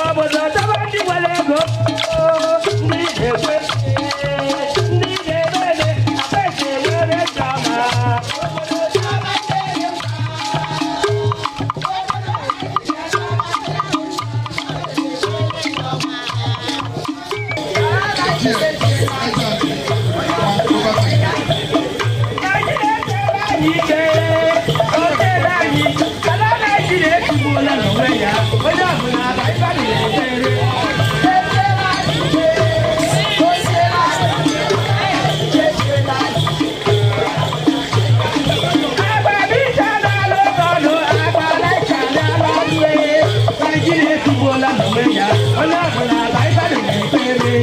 Obodo chọba ndị nwere ego, ndị na-ekwe, ndị na-eme eme, akpaeze nwere ndị ọma. Naijiria eteela anyị ike, o teela anyị, ala Naijiria etigbuola n'onwe ya, onye ọbụla ịbalị na-ekpere. Agbabisa n'ala ọnụ, agbalacha n'ala ọnụ, ee. Naijiria etigbuola n'onwe ya, onye ọbụla ịbalị na-ekpere.